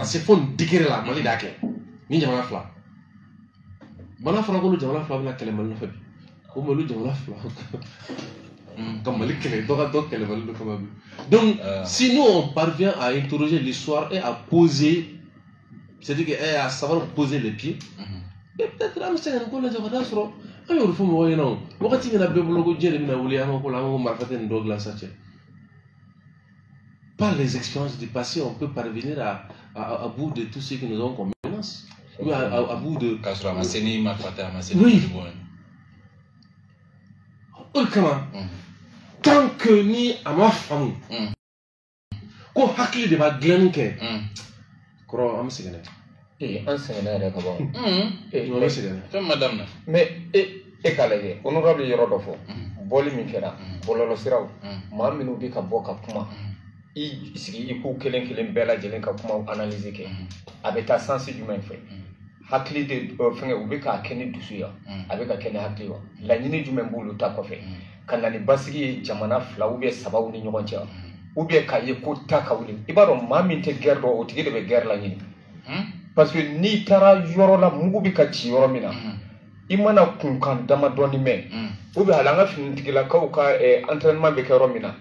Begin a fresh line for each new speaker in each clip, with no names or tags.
se fo nin degré la, Mali de y'a kɛ ni jamana fila. Bana fɔra k'olu jamana fila bɛna kɛlɛ Mali nɔfɛ bi, ko olu jamana fila ka Mali kɛlɛ, dɔ ka dɔ kɛlɛ Mali nɔfɛ bi. Donc si nous on parvient à interroger l'histoire et à poser, c'est-à-dire que à savoir poser les pieds, mais peut-être an bɛ se ka nin ko lajɛ ka taa sɔrɔ an y'o de fɔ mɔgɔw ɲɛna. O wagati min na bɛɛ bolo ko diɲɛ de bɛna wuli, an ka ko la, an ko marifa tɛ nin dɔ dilan sa cɛ. Par les expériences du passé, on peut parvenir à bout de tout ce qui nous ont comme menace. Ou à bout de.
K'a sɔrɔ a ma se ni marifa tɛ, a ma se ni joli bɔn ye.
O de kama, tant que ni a ma faamu ko hakili de b'a dilanni kɛ, kɔrɔ, an bɛ sɛgɛn dɛ.
Ee, an sɛgɛnna yɛrɛ ka ban.
An bɛ sɛgɛn dɛ.
Fɛn ma daminɛ.
Mais e k'a lajɛ, honorable ye yɔrɔ dɔ fɔ, bɔli min kɛra bɔlɔlɔsiraw, maa minnu bɛ ka bɔ ka kuma, i sigi i k'u kelen kelen bɛɛ lajɛlen ka kumaw analyse kɛ, a bɛ taa sens jumɛn fɛ? Hakili de fɛngɛ, u bɛ k'a kɛ ni dusu ye, a bɛ ka kɛ ni hakili wa? Laɲini jumɛn b'olu ta kɔfɛ? Ka na ni basigi ye jamana fila ou bien sabaw ni ɲɔgɔn cɛ wa? Ou bien k'a ye ko ta ka wuli? I b'a dɔn, maa min tɛ guerre dɔn, o tigi de bɛ guerre laɲini, parce que n'i taara yɔrɔ la, mugu bɛ ka ci yɔrɔ min na, i mana kunkan damadɔni mɛn, ou bien hali an ka finitigilakaw ka entraînement bɛ kɛ yɔrɔ min na,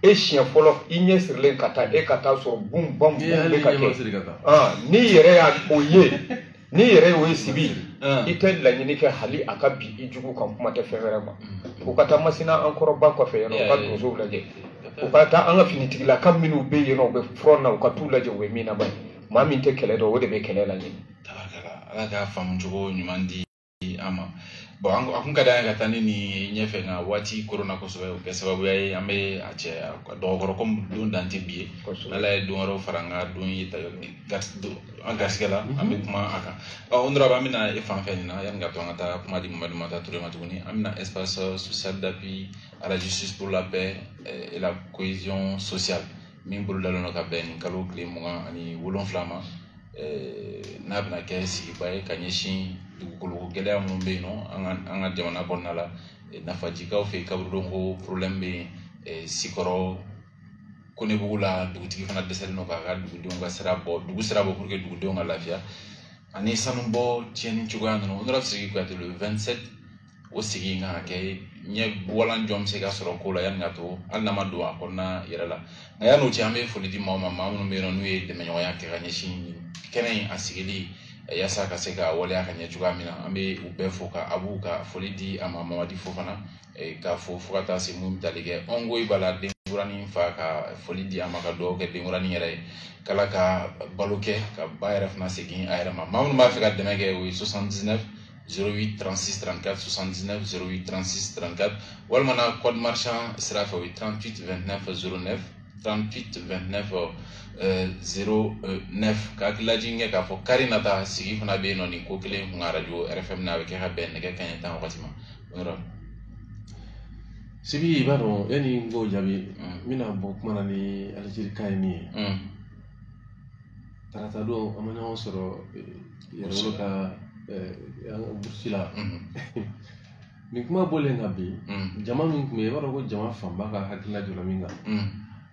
e siɲɛ fɔlɔ i ɲɛ sirilen ka taa, e ka taa sɔrɔ bum bam bum bɛ ka kɛ, n'i yɛrɛ y'a o ye, n'i yɛrɛ y'o ye sibi, i tɛ laɲini kɛ hali a ka bi i jugu kan, kuma tɛ fɛn wɛrɛ ma. U ka taa Masina an kɔrɔba kɔfɛ yen nɔ, u ka donsow lajɛ, u ka taa an ka finitigilaka minnu bɛ yen nɔ, u bɛ front na, u ka t'u lajɛ u bɛ min na. Bani, maa min tɛ kɛlɛ dɔn, o de bɛ kɛlɛ laɲini.
Tabarikala, Ala k'a faamu cogo ɲuman di an ma. Bon, a kun ka d'an ye ka taa ni nin ɲɛfɛ, nka waati koronna kosɛbɛ, o kɛ sababuya ye an bɛ a cɛ a dɔgɔkɔrɔ, komi don dan tɛ bi ye. N'Ala ye don wɛrɛw fara an ka don ye ta an garisɛgɛ la, an bɛ kuma a kan. Ɔ, honorable, an bɛna e fan fɛ nin na, yanni ka to an ka taa kuma di Mamadu Mata Ture ma tuguni. An bɛna espace social d'appui à la justice pour la paix et la cohésion sociale min bolodalen don ka bɛn nin kalo tile 27 ma, n'a bɛna kɛ sigiba ye ka ɲɛsin dugukolo gɛlɛya minnu bɛ yen nɔ an ka jamana kɔnɔna la, nafajikaw fɛ yen, kaburudon ko problème bɛ yen, Sikɔrɔ, Konebugu la, dugutigi fana dɛsɛlen don k'a ka dugudenw ka sira bɔ, dugu sira bɔ pour que dugudenw ka lafiya, ani sanubɔ tiɲɛni cogoya ninnu. Honorable Sidiki Kuyate, le 27, o sigi in kan ka kɛ ɲɛ walan jɔn bɛ se ka sɔrɔ ko la, yanni ka to hali n'a ma don a kɔnɔna yɛrɛ la. Nka yan'o cɛ, an bɛ foli di maaw ma, maa minnu bɛ yen nɔ n'u ye dɛmɛɲɔgɔnya kɛ ka ɲɛsin kɛnɛ in a sigili yaasa ka se ka waleya ka ɲɛ cogoya min na, an bɛ u bɛɛ fo, ka Abu ka foli di a ma, Mamadi Fofana k'a fo, fo ka taa se mun bɛ tali kɛ Ɔngoyi b'a la, denkuranin fa, ka foli di a ma, ka dugawu kɛ denkuranin yɛrɛ ye, k'Ala ka balo kɛ ka ba yɛrɛ fana segin a yɛrɛ ma. Maa minnu b'a fɛ ka dɛmɛ kɛ, o ye 79 08 36 34, 79 08 36 34, walima na code marchand sira fɛ, o ye 38 29 09, 38 29 09. Ka hakililajigin kɛ k'a fɔ kari nata sigi fana bɛ yen nɔ nin ko kelen kun arajo RFM na, a bɛ kɛ ka bɛn nɛgɛ kanɲɛ 10 wagati ma. Honorable.
Sibi, i b'a dɔn, yanni n k'o jaabi, n bɛna bɔ kuma na ni Algérie ka ye min ye. Tarata don, an ma ɲɔgɔn sɔrɔ Yɛrɛwolo ka an ka burusi la. Nin kuma bɔlen ka bin, jama min tun bɛ yen, i b'a dɔn ko jama fanba ka hakilina jɔra min kan.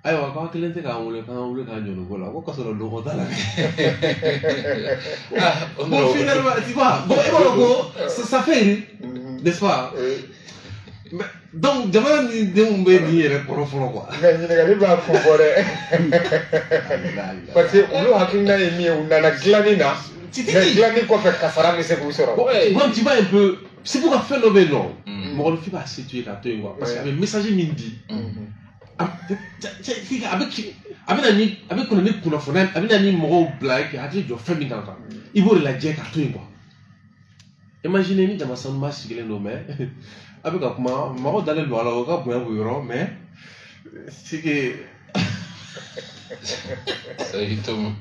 Ayiwa, k'aw kelen tɛ k'an wele, k'an wele k'an jɔ nin ko la, ko kasɔrɔ dɔgɔ t'a la. Bon, finalement, tu vois, bon, i b'a dɔn ko ça fait rire, n'est-ce pas? Mais, donc jamana ni denw bɛ nin yɛrɛ kɔrɔ fɔlɔ quoi.
Nka ɲininkali b'a kun bɔ dɛ, parce que olu hakilina ye min ye, u nana dilanni na, mais dilanni kɔfɛ kasara bɛ se k'u sɔrɔ.
Bon, tu vois un peu, c'est pourquoi fɛn dɔ bɛ yen nɔ, mɔgɔninfin b'a situer ka to yen quoi, parce que a bɛ message min di, a bɛ a bɛ na ni a bɛ kɔnɔ ni kunnafoniya, a bɛ na ni mɔgɔw bila k'i hakili jɔ fɛn min kan quoi, i b'o de lajɛ ka to yen quoi. Imagine ni jama sanuba sigilen don, mais a bɛ ka kuma, mɔgɔw dalen don a la, o ka bonya b'o yɔrɔ, mais c'est que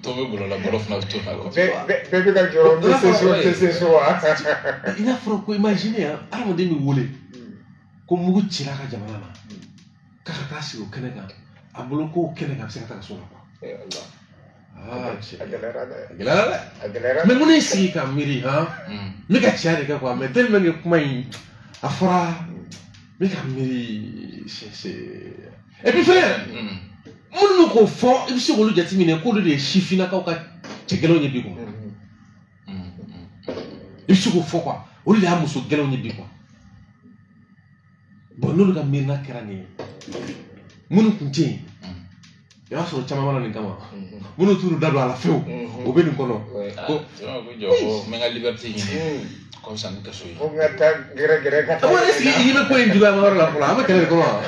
To bɛ bolo la, bɔlɔ fana bɛ to la.
Bɛɛ bɛ ka jɔrɔ, n bɛ se so, n tɛ se so wa?
I n'a fɔra ko imagine yan, hadamaden bɛ wele ko mugu cira a ka jamana na, k'a ka taa sigi o kɛnɛ kan, a bolo k'o kɛnɛ kan, a bɛ se ka taa so la quoi. Ah, cɛ,
a gɛlɛyara dɛ.
A gɛlɛyara dɛ.
A gɛlɛyara.
Mais mun ye sigi ka miiri han, n bɛ ka cɛya de kɛ quoi, mais tellement que kuma in a fɔra, n bɛ ka miiri, c'est et puis fɛnɛ, minnu bɛ k'o fɔ, i bɛ se k'olu jateminɛ k'olu de ye sifinnakaw ka cɛdenw ye. cɛ gɛlɛnw ye bi quoi. I bɛ se k'o fɔ quoi, olu de y'a muso gɛlɛnw ye bi quoi. Bon, n'olu ka miirina kɛra nin ye, minnu tun tɛ yen, i b'a sɔrɔ caman b'a la nin kama, minnu t'u da don a la fewu, o bɛ nin kɔnɔ.
Ko jɔ ko n bɛ n ka liberté ɲini, ko fisa ni kaso ye.
Ko n ka taa gɛrɛ gɛrɛ ka taa.
Est ce que i bɛ ko in juguya yɔrɔ la fɔlɔ, an bɛ kɛlɛ de kɔnɔ wa?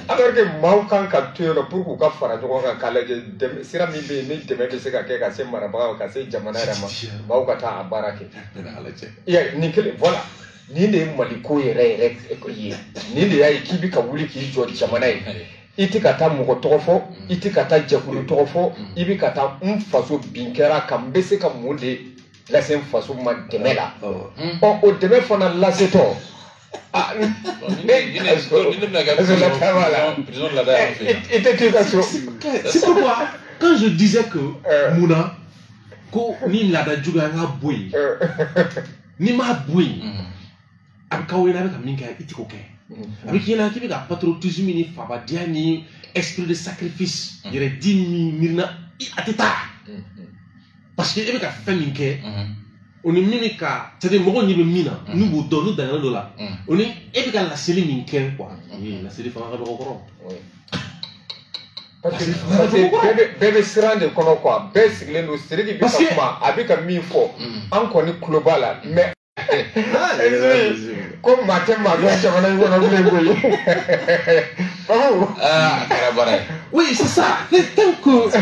Alors que maaw kan ka to yen nɔ pour k'u ka fara ɲɔgɔn kan k'a lajɛ sira min bɛ yen ni dɛmɛ bɛ se ka kɛ ka se marabagaw ka se jamana yɛrɛ ma, maaw ka taa a baara kɛ. I y'a ye nin kelen, voilà, nin de ye Mali ko yɛrɛ yɛrɛ ye, nin de y'a ye k'i bɛ ka wuli k'i jɔ jamana ye. I tɛ ka taa mɔgɔ tɔgɔ fɔ, i tɛ ka taa jɛkulu tɔgɔ fɔ, i bɛ ka taa n faso bin kɛra kan, n bɛ se ka mun de lase n faso ma dɛmɛ la. Ɔ, o dɛmɛ fana lasetɔ. I tɛ to i ka so.
C'est pourquoi quand je disais que munna ko ni laada jugu an ka bɔ yen, n'i m'a bɔ yen, a bɛ k'aw ɲɛna a bɛ ka min kɛ, i tɛ k'o kɛ. A bɛ k'i ɲɛna k'i bɛ ka patriotisme ni fabadenya ni esprit de sacrifice yɛrɛ di min miirina, a tɛ taa. Parce que e bɛ ka fɛn min kɛ, o ni min bɛ ka, c'est à dire mɔgɔw ɲɛ bɛ min na, n'u b'o dɔn, n'u dangana dɔ la, o ni e bɛ ka laseli min kɛ quoi, laseli fanga ka dɔgɔ kɔrɔ.
Parce que bɛɛ bɛ siran de kɔnɔ quoi, bɛɛ sigilen don, Sidiki bɛ ka kuma, a bɛ ka min fɔ, an kɔni tulo b'a la, mais ko maa tɛ maa dɔn jamana in kɔnɔ bilen koyi.
Aa, a kɛra baara ye.
Oui, c'est ça. Tant que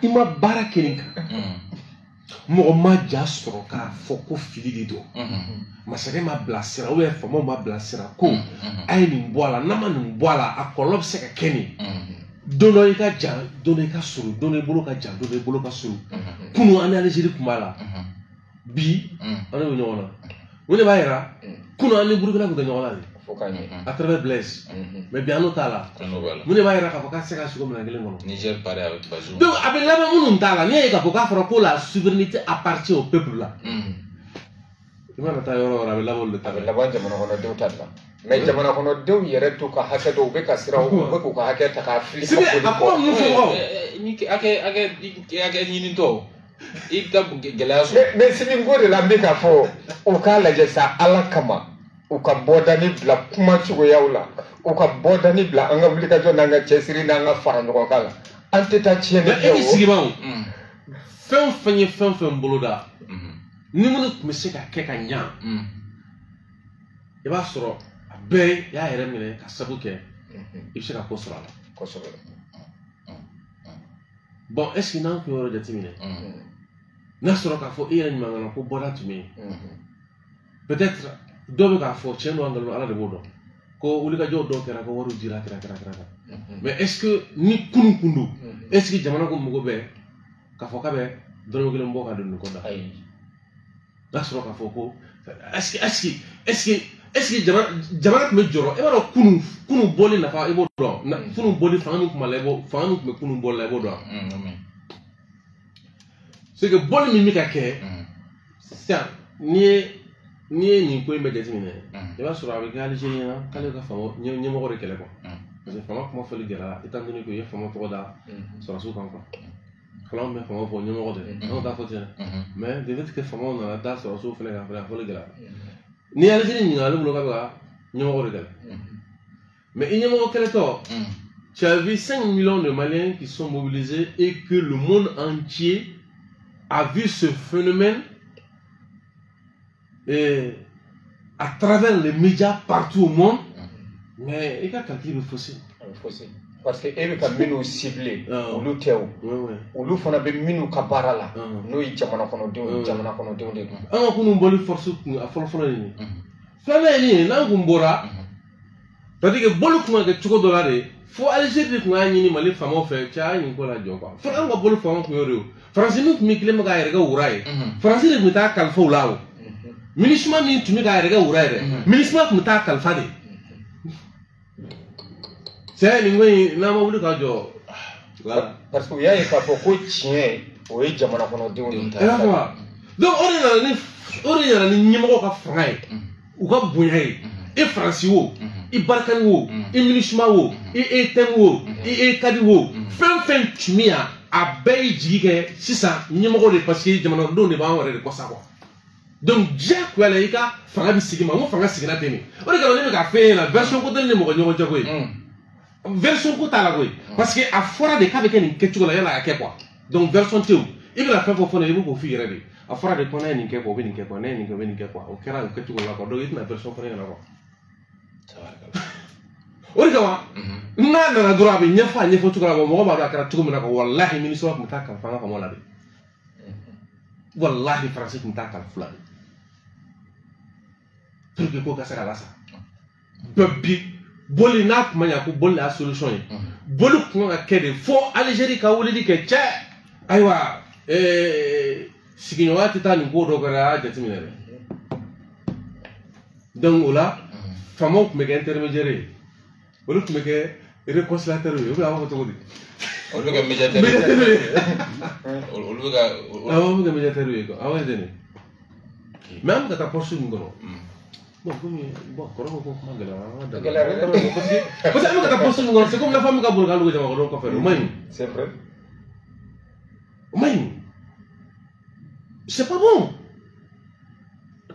i ma baara kɛ nin kan, mɔgɔ ma ja sɔrɔ k'a fɔ ko fili de don, masakɛ ma bilasira ou bien faamaw ma bilasira ko a ye nin bɔ a la, n'a ma nin bɔ a la, a kɔlɔlɔ bɛ se ka kɛ nin. Don dɔ i ka jan, don dɔ i ka surun, don dɔ i bolo ka jan, don dɔ i bolo ka surun. Kunun an ni Algérie tun b'a la, bi an n'o bɛ ɲɔgɔn na. O de b'a yira kunun an ni Burukina tun tɛ ɲɔgɔn na de, à travers Blaise, mais bi an n'o t'a la. Mun de b'a yira k'a fɔ k'a tɛ se ka sogo minɛn kelen kɔnɔ?
Niger pare avec Bazoum.
Donc a bɛ laban minnu t'a la, n'i y'a ye k'a fɔ k'a fɔra ko la souveraineté appartient au peuple la, i mana taa yɔrɔ o yɔrɔ, a bɛ laban olu de ta
la. A bɛ laban jamana kɔnɔdenw ta de la. Mais jamana kɔnɔdenw yɛrɛ t'u ka hakɛ dɔn, u bɛ ka siran, u bɛ k'u ka hakɛ ta k'a fili ka boli kɔ.
A kuma ninnu fɔ mɔgɔw.
Ni hakɛ ɲinitɔ, i bɛ taa gɛlɛya sɔrɔ.
Mais sini ko de la n bɛ k'a fɔ, u k'a lajɛ sa Ala kama, u ka bɔdani bila kuma cogoyaw la, u ka bɔdani bila an ka wulikajɔ n'an ka cɛsiri n'an ka fara ɲɔgɔn kan la, an tɛ taa tiɲɛni kɛ o.
E sigi baw, fɛn o fɛn ye fɛn o fɛn boloda, ni minnu tun bɛ se ka kɛ ka ɲa, i b'a sɔrɔ a bɛɛ y'a yɛrɛ minɛ ka sabu kɛ, i bɛ se ka ko sɔrɔ a la.
Kosɛbɛ.
Bon, est ce que n'an tun y'o yɔrɔ jateminɛ, n'a sɔrɔ k'a fɔ e yɛrɛ ɲuman kɔnɔ ko bɔda tun bɛ yen, peut-être dɔw bɛ k'a fɔ tiɲɛ don, an nkalon, Ala de b'o dɔn, ko wulikajɔ dɔw kɛra ko wariw dira kɛra. Mais est ce que ni kunun kun don, est ce que jamana ko mago bɛ k'a fɔ k'a bɛ dɔrɔmɛ kelen bɔ ka don nin ko da? N'a sɔrɔ k'a fɔ ko est ce que jamana tun bɛ jɔrɔ, e b'a dɔn kunun bɔli nafa i b'o dɔn, kunun bɔli fanga min tun b'a la, fanga min tun bɛ kunun bɔli la i b'o dɔn. C'est que bɔli min bɛ ka kɛ sisan, n'i ye nin ko in bɛɛ jateminɛ, i b'a sɔrɔ a bɛ kɛ Algérie ɲɛna k'ale ka faama ɲɛmɔgɔ de kɛlɛ quoi. Parce que faama kuma fɔli gɛlɛyara, étant donné que i ye faama tɔgɔ da sɔrɔdasiw kan quoi. Fɔlɔ an bɛ faama fɔ ɲɛmɔgɔ de, anw t'a fɔ ten dɛ. Mais de fait que faamaw nana da sɔrɔdasiw fɛnɛ kan fɛnɛ, a fɔli gɛlɛyara. N'i ye Algérie ɲininka, ale bolo k'a bɛ ka ɲɛmɔgɔ de kɛlɛ. Mais i ɲɛmɔgɔ kɛlɛtɔ, tu as vu 5 millions de Maliens qui sont mobilisés et que le monde entier a vu ce phénomène et à travers les médias partout au monde, mais i ka calcul bɛ faussé.
Parce que e bɛ ka minnu ciblé, olu tɛ o. Olu fana bɛ minnu ka baara la, n'o ye jamana kɔnɔdenw, jamana kɔnɔdenw de don.
An ka kunun bɔli force kun a fɔlɔ-fɔlɔ ye nin ye. Filanan ye min ye, n'an kun bɔra, c'est-à-dire que bɔli kun ka kɛ cogo dɔ la de, fo Algérie de kun y'a ɲini Mali faamaw fɛ, cɛ a ye nin ko lajɔ quoi. Fo an ka bɔli faamaw kun y'o de ye o. Faransi min tun bɛ kelen bɛ k'a yɛrɛ kɛ wura ye, Faransi de tun bɛ taa kalifa u la o. MINUSMA min tun bɛ k'a yɛrɛ kɛ wura ye dɛ, MINUSMA tun bɛ taa kalifa de. Cɛ nin ko in n'an ma wuli ka jɔ.
Parce que u y'a ye k'a fɔ ko tiɲɛ o ye jamana kɔnɔdenw de ye.
Donc o de nana ni ɲɛmɔgɔw ka fanga ye, u ka bonya ye. E Faransi wo, i Barikani wo, i MINUSMA wo, i ETM wo, i ECAD wo, fɛn fɛn tun bɛ yan A bɛɛ y'i jigi kɛ sisan ɲɛmɔgɔ de parce que jamanadenw de b'an yɛrɛ de kɔ sa quoi. Donc diyagoya la i ka fanga bɛ sigi ma, n ko fanga sigira ten de. O de kama ne bɛ k'a f'e ɲɛna version ko tɛ ne ni mɔgɔ ɲɔgɔn cɛ koyi. Version ko t'a la koyi. Parce que a fɔra de k'a bɛ kɛ nin kɛcogo la yan'a ka kɛ quoi. Donc version tɛ yen. I bɛna fɛn fɛn fɔ ne ye i b'o k'o f'i yɛrɛ de. A fɔra de ko n'a ye nin kɛ quoi, o bɛ nin kɛ quoi, n'a ye nin kɛ o bɛ nin kɛ quoi. O kɛra o kɛcogo la quoi. Donc i tɛna version fɔ ne ɲɛna quoi. O de kama n'a nana dɔrɔn a bɛ ɲɛfɔ a ɲɛfɔ cogo la mɔgɔ b'a dɔn a kɛra cogo min na quoi. Walahi MINUSMA tun bɛ taa kalifa an ka faamaw la de. Walahi Faransi tun bɛ taa kalifa la de. Pour que ko ka se ka lasa. Bɛɛ bi boli n'a tun ma ɲa ko boli y'a solution ye. Boli kun ka kɛ de fo Algérie ka weleli kɛ cɛ. Ayiwa sigiɲɔgɔnya tɛ taa nin ko dɔ kɛra a y'a jateminɛ dɛ. Donc o la faamaw tun bɛ kɛ intermédiaire ye. Olu tun bɛ kɛ réconciliateur ye, ou bien a b'a fɔ cogo di?
Olu bɛ kɛ médiateur ye. Olu bɛ ka.
Awɔ, olu bɛ kɛ médiateur ye quoi. Awɔ, jɛni. Mais an bɛ ka taa poste min kɔnɔ. Bon, komi bon kɔrɔ ko kuma gɛlɛyara an ka
Gɛlɛyara dɛ.
Parce que an bɛ ka taa poste min kɔnɔ, c'est comme nafa min ka bon k'an dogo jamanadenw kɔfɛ, o man ɲi.
C'est vrai.
O man ɲi. C'est pas bon.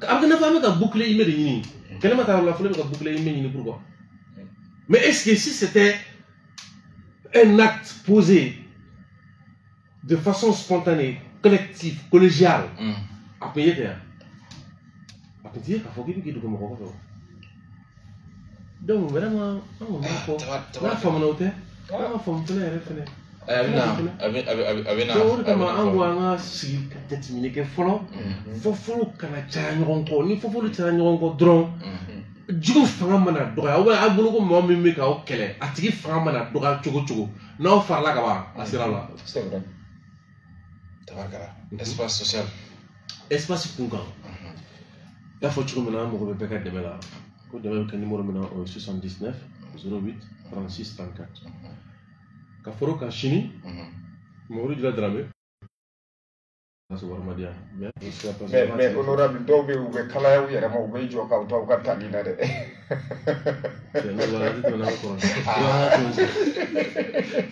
A bɛ kɛ nafa an bɛ ka boucler humain de ɲini. Kɛlɛ ma taa yɔrɔ la fɔlɔ bɛ ka boucler humain ɲini pourquoi? Mais est-ce que si c'était un acte posé de façon spontanée, collective, collégiale, a tun ye ten yan? A tun tɛ ye k'a fɔ k'i bɛ k'i dogo mɔgɔ kɔfɛ o. Donc vraiment an kɔni b'a fɔ n'a faamuna o tɛ, n'a ma faamu fɛnɛ yɛrɛ fɛnɛ.
A bɛ na.
Donc o de kama an ko an ka sigi ka jateminɛ kɛ fɔlɔ, fɔfɔliw kana caya ɲɔgɔn kɔ. Ni fɔfɔliw cayara ɲɔgɔn kɔ dɔrɔn, jugu fanga mana dɔgɔya, ou bien a bolo ko mɔgɔ min bɛ k'aw kɛlɛ, a tigi fanga mana dɔgɔya cogo cogo, n'aw farala ka ban, a sera la.
C'est vrai.
Tabarikala. Espace social.
Espace kun kan. I y'a fɔ cogo min na, an mago bɛ bɛɛ ka dɛmɛ la. Ko dɛmɛ bɛ kɛ numéro min na, o ye 79 08 36 34. Ka foro kan sini, Mamadu Jula Darame.
Mais honorable dɔw bɛ yen u bɛ kalaya u yɛrɛ ma u bɛ jɔ k'aw to aw ka tali la dɛ.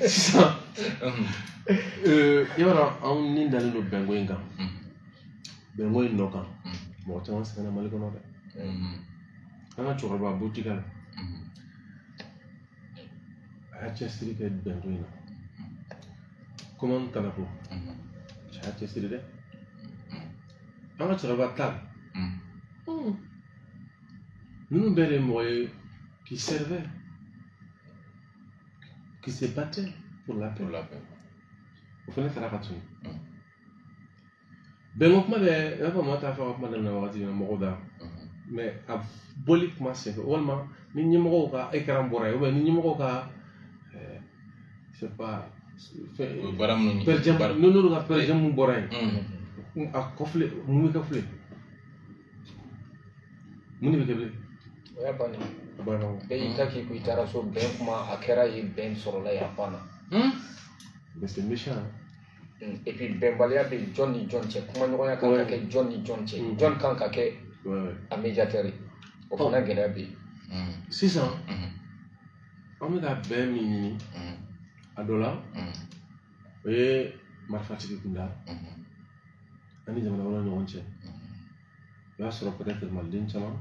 Sisan i b'a dɔn anw ni dalen don bɛnko in kan. Bɛnko in nɔ kan mɔgɔ caman sɛgɛnna Mali kɔnɔ dɛ. An ka cɛkɔrɔba Botika a y'a cɛsiri kɛ bɛnko in na. Commande Tanako a y'a cɛsiri dɛ. An ka cɛkɔrɔba Tal ninnu bɛɛ de ye mɔgɔ ye qui servait, qui se battait pour la paix. O fana taara ka tunu. Bɛnko kuma bɛ i n'a fɔ mɔgɔ t'a fɔ ka kuma daminɛ wagati min na mɔgɔw da. Mais a bɔli kuma senfɛ walima ni ɲɛmɔgɔw ka écran bɔra yen ou bien ni ɲɛmɔgɔw ka c'est pas n'olu ka per diem mun bɔra yen a kɔfilɛ mun bɛ kɛ filɛ mun de bɛ kɛ bilen.
O y'a bannen.
A banna o.
Bɛɛ y'i ta k'i ko i taara so bɛn kuma a kɛra yen bɛn sɔrɔla yen a banna.
Mais c'est méchant.
Et puis bɛnbaliya bɛ jɔn ni jɔn cɛ, kumaɲɔgɔnya kan ka kɛ jɔn ni jɔn cɛ, jɔn kan ka kɛ a médiateur ye, o fana gɛlɛya bɛ yen.
Sisan an bɛ ka bɛn min ɲini a dɔ la o ye marifatigi kunda ani jamana wɛrɛw ɲɔgɔn cɛ. O y'a sɔrɔ peut-être maliden caman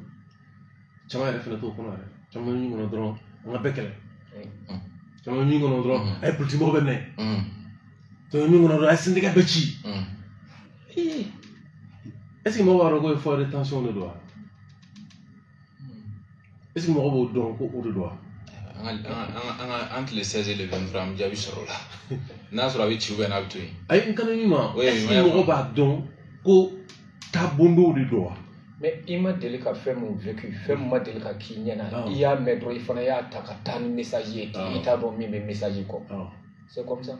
caman yɛrɛ fana t'o kɔnɔ yɛrɛ. Caman bɛ min kɔnɔ dɔrɔn an ka bɛɛ kɛlɛ. Caman bɛ min kɔnɔ dɔrɔn a ye politique mɔgɔ bɛɛ minɛ. Caman bɛ min kɔnɔ dɔrɔn a ye syndicat bɛɛ ci. Est-ce que mɔgɔw b'a dɔn ko ye foyer de tension de don wa? Est-ce que mɔgɔw b'o dɔn ko o de don wa?
Entre le 16 et le 23 an bɛ jaabi sɔrɔ o la. N'a sɔrɔ a bɛ ci ou bien n'a bɛ to yen.
Ayi n kana min ma, est-ce que mɔgɔ b'a dɔn ko taabondow de don wa?
Mais i ma deli ka fɛn mun vécu, fɛn mun ma deli ka k'i ɲɛna, i y'a mɛn dɔrɔn i fana y'a ta ka taa ni message ye, i t'a dɔn min bɛ message kɔ. C'est comme ça.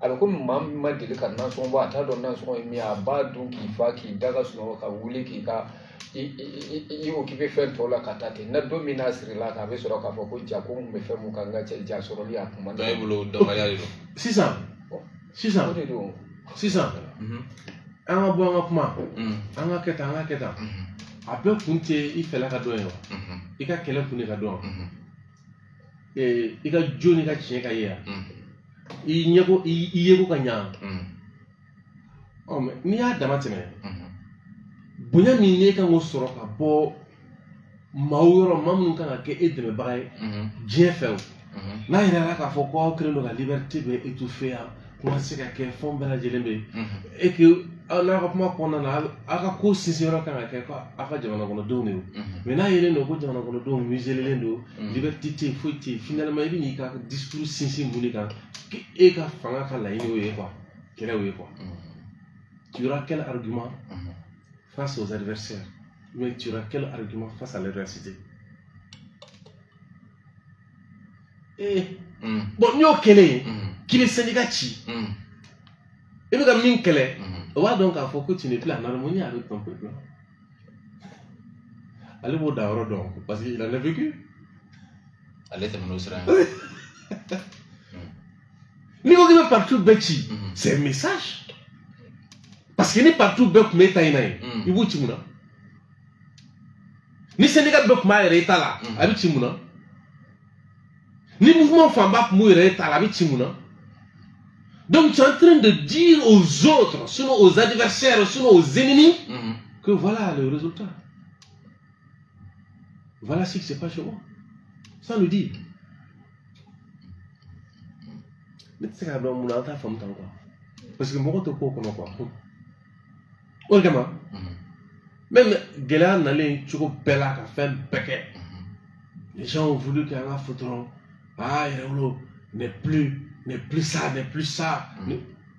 A bɛ komi maa min ma deli ka nasɔngɔ bɔ, a t'a dɔn nasɔngɔ ye min ye, a b'a dun k'i fa k'i da ka sunɔgɔ ka wuli k'i ka i occupé fɛn tɔw la ka taa ten. Na don min n'a sirila kan, a bɛ sɔrɔ k'a fɔ ko ja ko n kun bɛ fɛn mun kan n ka cɛ ja sɔrɔli a kun man
di. Dɔ e bolo dɔnbaliya de don.
Sisan sisan
o de don.
Sisan an ka bɔ an ka kuma, an ka kɛ tan, an ka kɛ tan. A bɛɛ kun tɛ i fɛla ka dɔn ye wa? I ka kɛlɛ kun de ka dɔn. I ka jo n'i ka tiɲɛ ka ye yan. I ɲɛko i yeko ka ɲa. Ɔ mais n'i y'a dama tɛmɛ, bonya min n'e kan k'o sɔrɔ ka bɔ maaw yɔrɔ, maa minnu kan ka kɛ e dɛmɛbaga ye diɲɛ fɛ o, n'a yɛrɛ la k'a fɔ ko aw kɛlen don ka liberté bɛ étouffer yan, kuma tɛ se ka kɛ, fɛnw bɛɛ lajɛlen bɛ yen, et que n'aw ka kuma kɔnɔna na, aw ka ko sinsin yɔrɔ kan ka kɛ ko aw ka jamana kɔnɔdenw de ye. Mais n'a yelen don ko jamana kɔnɔdenw muselelen don, liberté tɛ yen, foyi tɛ yen, finalement i bɛ n'i ka discours sinsin mun de kan? E ka fanga ka laɲini y'o ye quoi, kɛlɛ y'o ye quoi. Tu auras quel argument face aux adversaires? Mais tu auras quel argument face à l'adversité? Eh, bon, n y'o kɛlɛ ye k'i bɛ syndicat ci, i bɛ ka min kɛlɛ, o b'a dɔn k'a fɔ ko tu n'es plus en harmonie avec ton peuple. Ale b'o da yɔrɔ dɔn parce qu'il en a vécu.
Ale tɛmɛn'o sira in.
N'i ko k'i bɛ parti bɛɛ ci, c'est un message. Parce que ni parti bɛɛ tun bɛ e ta in na ye, i b'o ci mun na? Ni syndicat bɛɛ tun b'a yɛrɛ ta la, a bɛ ci mun na? Ni mouvement fanba tun b'u yɛrɛ ta la, a bɛ ci mun na? Donc tu es en train de dire aux autres, sinon aux adversaires, sinon aux ennemis, que voilà le résultat. Voilà ce qui se passe chez moi. Sans le dire. Ne tɛ se k'a dɔn mun na an t'a faamu tan quoi. Parce que mɔgɔ tɛ ko kɔnɔ quoi. O de kama, même gɛlɛya nalen cogo bɛɛ la ka fɛn bɛɛ kɛ. Les gens ont voulu qu'an ka fɔ dɔrɔn, ah Yɛrɛwolo n'est plus ça, n'est plus ça.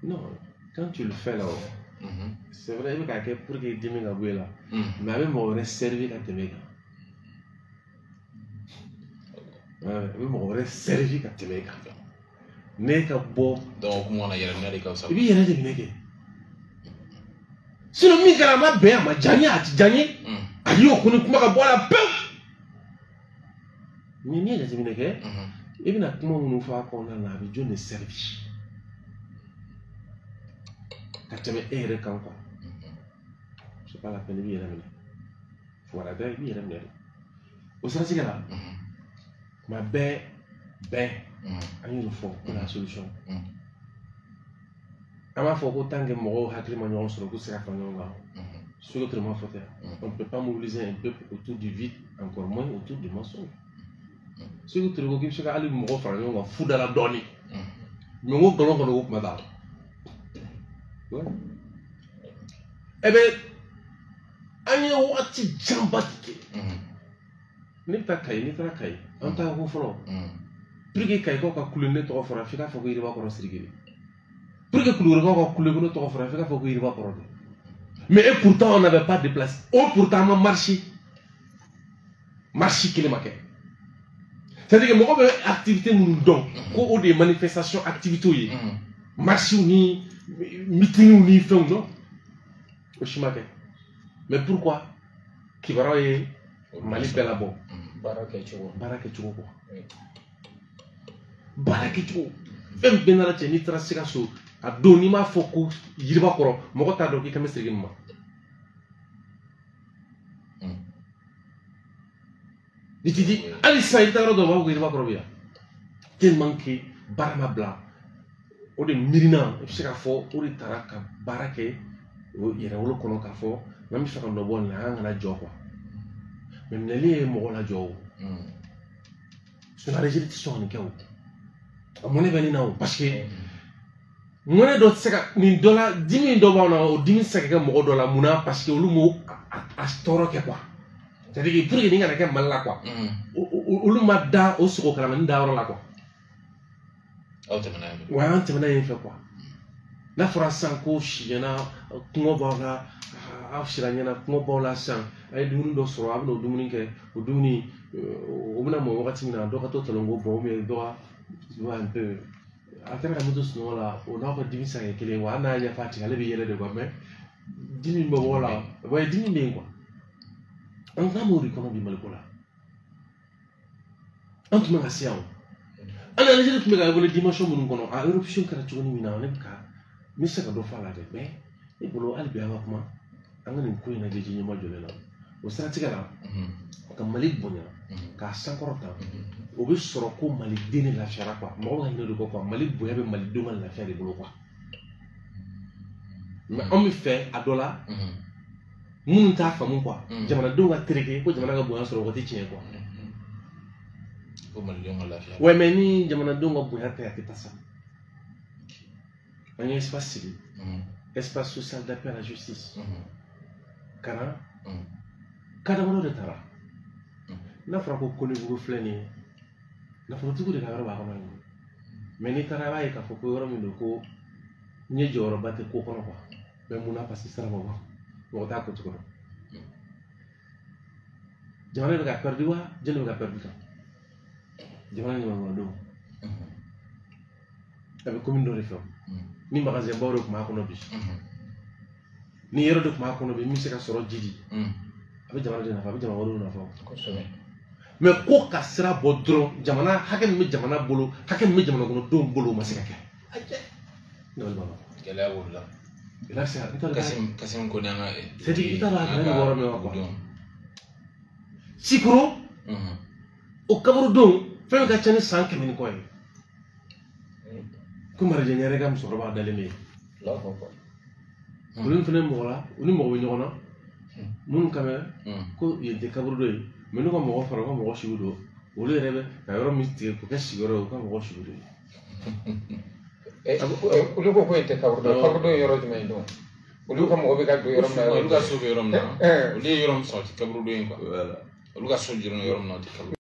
Non, quand tu le fais là, c'est vrai, i bɛ k'a kɛ pour que dimi ka bɔ e la, mais a bɛ mɔgɔ wɛrɛ servir ka tɛmɛ e kan. A bɛ mɔgɔ wɛrɛ servir ka tɛmɛ e kan. Ne ka bɔ.
Donc o kuma na yɛrɛ minɛ de ka fisa.
I b'i yɛrɛ de minɛ kɛ. Sinon min kɛra a ma bɛn, a ma diya n ye, a ti diya n ye. A y'o kɔni kuma ka bɔ a la pewu. Mais n'i ye jateminɛ kɛ, i bɛna kuma minnu fɔ a kɔnɔna na, a bɛ jɔn de servir ka tɛmɛ e yɛrɛ kan quoi. C'est pas la peine, i b'i yɛrɛ minɛ. Fo bɛɛ i b'i yɛrɛ minɛ de. O siratigɛ la, kuma bɛɛ bɛn, an y'o fɔ ko la solution. An b'a fɔ ko tant que mɔgɔw hakili ma ɲɔgɔn sɔrɔ k'u tɛ se ka fara ɲɔgɔn kan. Sékou Touré m'a fɔ tɛ. On ne peut pas mobiliser un peuple autour du vide, encore moins autour du mensonge. Sékou Touré ko k'i bɛ se ka hali mɔgɔ fara ɲɔgɔn kan fu da la dɔɔnin. Mais n ko nkalon kɔni o kuma t'a la. Eh ben, an ye wagati janba de kɛ. Ne bɛ taa Kayi, n'i taara Kayi, an taa ko fɔlɔ. Pour que Kayikaw ka kule ne tɔgɔ fɔra, f'i k'a fɔ ko Yiriba kɔrɔ Sidiki de. Pour que Kulukorokaw ka kule ko ne tɔgɔ fɔra, f'i k'a fɔ ko Yiriba kɔrɔ de. Mais et pourtant on n'avait pas déplacé. Oh, pourtant an ma marché. Marché kelen ma kɛ. C'est-à-dire que mɔgɔ bɛ activité minnu dɔn, ko o de ye manifestation activité ye. Marché ni meeting ni fɛnw non. O si ma kɛ. Mais pourquoi? Kibaruyaw ye Mali bɛɛ labɔ.
Baara kɛcogo.
Baara kɛcogo quoi. Baara kɛcogo. Fɛn bɛɛ nana cɛ, n'i taara Sikaso, a don n'i m'a fɔ ko Yiriba kɔrɔ, mɔgɔ t'a dɔn k'i kan bɛ Sidiki min ma. I ti di hali sisan i bɛ taa yɔrɔ dɔ la, u b'a fɔ ko Yiriba kɔrɔ bɛ yan. Tellement que baara ma bila. O de miirina, i bɛ se k'a fɔ o de taara ka baara kɛ o Yɛrɛwolo kɔnɔ k'a fɔ n'an bɛ fɛ ka nɔ bɔ nin na, an kana jɔ quoi. Mais minɛli ye mɔgɔ lajɔ o. Sinon Algérie tɛ sɔn ka nin kɛ o. A mɔnɛ bɛ nin na o, parce que mɔnɛ dɔ tɛ se ka nin dɔ la, dimi dɔ b'anw na, o dimi tɛ se ka kɛ mɔgɔ dɔ la mun na? Parce que olu m'o a tɔɔrɔ kɛ quoi. C'est-à-dire que pour que nin kana kɛ Mali la quoi, olu ma da o sogo kalamani da yɔrɔ la quoi.
Aw tɛmɛna yen fɛ.
Wa an tɛmɛna yen fɛ quoi. N'a fɔra sisan ko si ɲɛna kɔngɔ b'aw la, aw sira ɲɛna kɔngɔ b'aw la sisan, a ye dumuni dɔ sɔrɔ, a bɛna o dumuni kɛ, o dumuni o bɛna mɔ wagati min na, dɔ ka to talonko bɔ, ou bien dɔ ka, tu vois un peu, a kɛra ka moto sunɔgɔ la, o n'aw ka dimi san kɛ kelen ye wa, hali n'a y'a ɲɛfɔ a tigi ale bɛ yɛlɛ de quoi, mais dimi bɛ bɔ la, wa dimi bɛ yen quoi. An kan b'o de kɔnɔ bi Maliko la. An tun bɛ ka se yan o. An ni Algérie tun bɛ ka évoluer dimension minnu kɔnɔ, a éruption kɛra cogo min na, ne bɛ ka n bɛ se ka dɔ fɔ a la dɛ, mais ne bolo hali bi an ka kuma, an ka nin ko in lajɛ ɲɛma jɔlen na. O siratigɛ la, ka Mali bonya, k'a sankɔrɔta, o bɛ sɔrɔ ko maliden de lafiyara quoi. Mɔgɔw ka hinɛ de kɔ quoi. Mali bonya bɛ malidenw ka lafiya de bolo quoi. Mais anw bɛ fɛ a dɔ la, minnu t'a faamu quoi, jamanadenw ka tereke ko jamana ka bonya sɔrɔ, o tɛ tiɲɛ quoi.
Ko malidenw ka lafiya.
Ouais, mais ni jamanadenw ka bonya tɛ, a tɛ taa sa. An ye espace sigi, espace social d'appui à la justice, ka na ka damadɔ de taara. N'a fɔra ko Konebugu filɛ nin ye, nafolotigiw de ka yɔrɔ b'a kɔnɔ yen. Mais n'i taara, i b'a ye k'a fɔ ko yɔrɔ min don, ko n ye jɔyɔrɔba tɛ ko kɔnɔ quoi. Mais mun na? Parce que sira ma bɔ, mɔgɔ t'a ko cogo dɔn. Jamana bɛ ka perdu wa? Jɔnni bɛ ka perdu kan? Jamana ɲamakɔnɔdenw. A bɛ commune dɔ de fɛ, ni magasin baw de tun b'a kɔnɔ bi, ni yɔrɔ de tun b'a kɔnɔ bi min bɛ se ka sɔrɔ jidi, a bɛ jamana de nafa, a bɛ jamana wɛrɛw nafa. Mais ko ka sira bɔ dɔrɔn, jamana hakɛ min bɛ jamana bolo, hakɛ min bɛ jamana kɔnɔdenw bolo, o ma se ka kɛ.
Gɛlɛya b'o la.
Gɛlɛya bɛ se ka n t'a dɔn.
Kasim ko ni an ka.
C'est à dire i t'a dɔn a gɛlɛya bɛ yɔrɔ min na quoi. Sikoro, o kaburudon fɛn ka ca ni san 100 ni kɔ ye. Ko Marijɛ yɛrɛ ka musokɔrɔba dalen bɛ yen. Olu fana mɔgɔ la, u ni mɔgɔ bɛ ɲɔgɔn na minnu kan bɛ ko yen tɛ kaburudo ye, mais n'u ka mɔgɔ fara u ka mɔgɔ sugu don, olu yɛrɛ bɛ ka yɔrɔ min tigɛ k'o kɛ sigiyɔrɔ ye, u ka mɔgɔ sugu don.
Olu ko yen tɛ kaburudo ye, kaburudo ye yɔrɔ jumɛn ye don? Olu ka mɔgɔ bɛ ka don yɔrɔ min na,
olu ka so bɛ yɔrɔ min na, olu ye yɔrɔ min sɔrɔ o tɛ kaburudo ye quoi. Olu ka so jɔlen yɔrɔ min na, o tɛ kaburudo.